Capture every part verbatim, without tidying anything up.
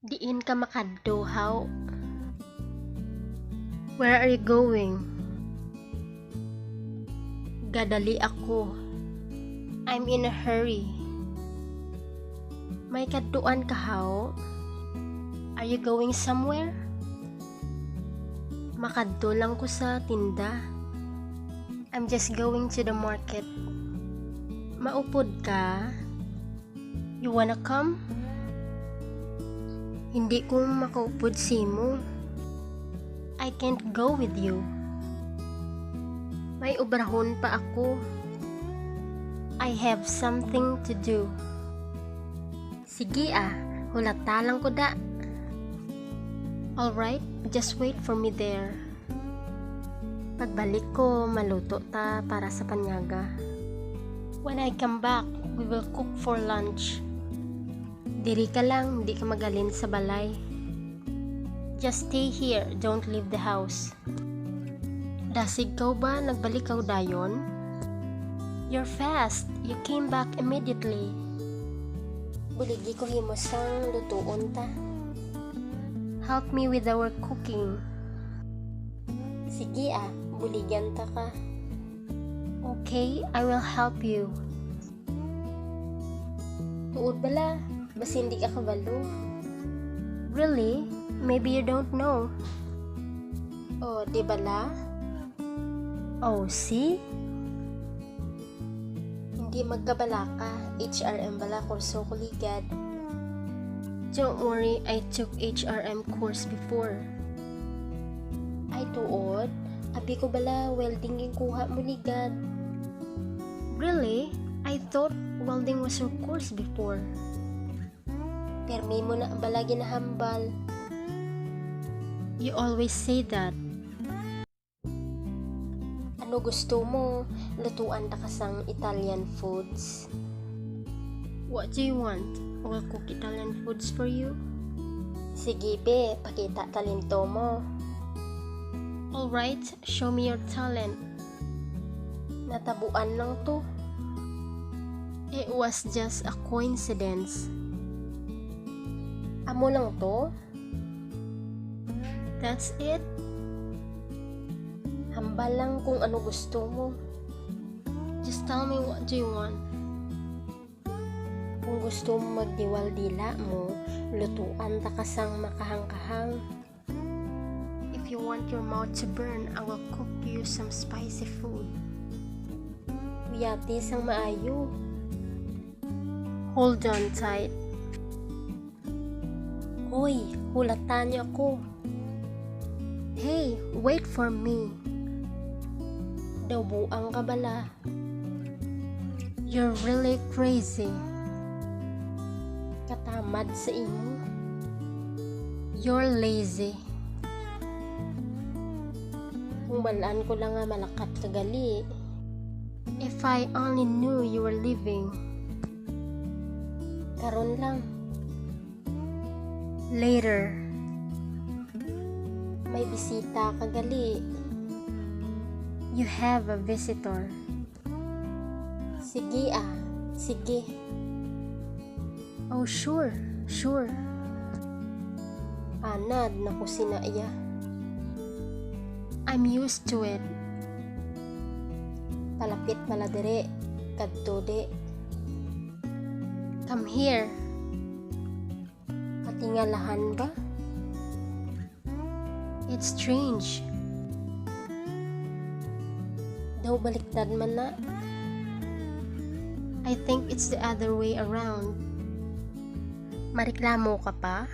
Diin ka makadto, Haw? Where are you going? Gadali ako. I'm in a hurry. May kadtuan ka, Haw? Are you going somewhere? Makadto lang ko sa tinda. I'm just going to the market. Maupod ka? You wanna come? Hindi ko makaupod simo. I can't go with you. May obrahon pa ako. I have something to do. Sige ah, hulata lang ko da. Alright, just wait for me there. Pagbalik ko, maluto ta para sa panyaga. When I come back, we will cook for lunch. Diri ka lang, di ka magalin sa balay. Just stay here, don't leave the house. Dasig ka ba, nagbalik ka dayon? You're fast. You came back immediately. Buligi ko himo sang lutuon ta. Help me with our cooking. Sige ah, buligan ta ka. Okay, I will help you. Tuod bala, basi hindi ka kabalo. Really? Maybe you don't know. Oh, di bala? Oh, see? Hindi magkabalaka, H R M bala kurso ko ligad. Don't worry, I took H R M course before. Ay, tuod? Abi ko bala welding ginkuha mo ligad. Really? I thought welding was your course before. Permi mo na bala ginahambal. You always say that. Ano gusto mo? Lutuan ta ka sang Italian foods. What do you want? I'll cook Italian foods for you. Sige, be, pakita talento mo. All right, show me your talent. Natabuan lang to. It was just a coincidence. Amo lang to? That's it? Hambal lang kung ano gusto mo. Just tell me, what do you want? Kung gusto mo magdiwal dila mo, lutuan ta ka sang makahangkahang. If you want your mouth to burn, I will cook you some spicy food. Uyati sang maayo. Hold on tight. Hoy, hulata niyo ako. Hey, wait for me. Daw buang ka bala. You're really crazy. Katamad sa imo. You're lazy. Kung balaan ko lang nga malakat ka gali. If I only knew you were leaving. Karon lang. Later. May bisita ka gali. You have a visitor. Sige ah, sige. Oh, sure, sure. Anad na ko sina iya. I'm used to it. Palapit pala dire, kadto di. Come here. Katingalahan ba? It's strange. Daw baliktad man na. I think it's the other way around. Mareklamo ka pa?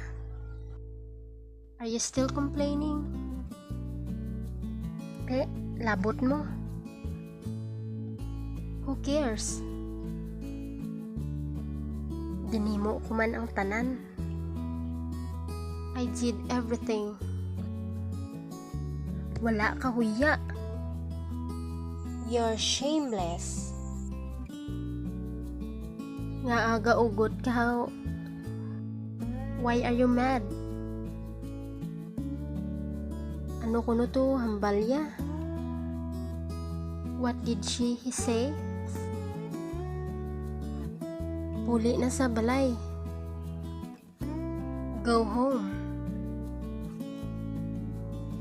Are you still complaining? Te, labot mo. Who cares? Ginhimo ko man ang tanan. I did everything. Wala ka huya. You're shameless. Ngaa gaugot ka, Haw? Why are you mad? Ano kuno to, hambal ya? What did she, he say? Puli na sa balay. Go home.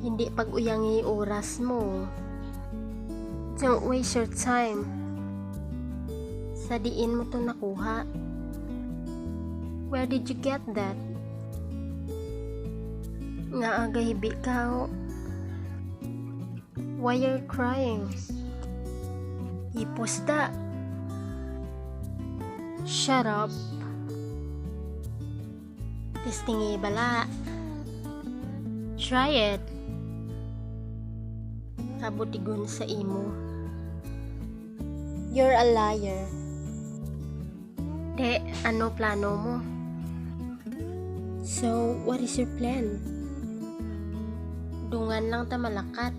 Hindi pag-uyangi oras mo. Don't waste your time. Sa diin mo to nakuha? Where did you get that? Nga agahibi ka, oh. Why you're crying? Hipos da. Shut up. Testingi bala. Try it. Kabutigon sa imo. You're a liar. Te, ano plano mo? So, what is your plan? Dungan lang ta malakat.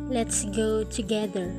Let's go together.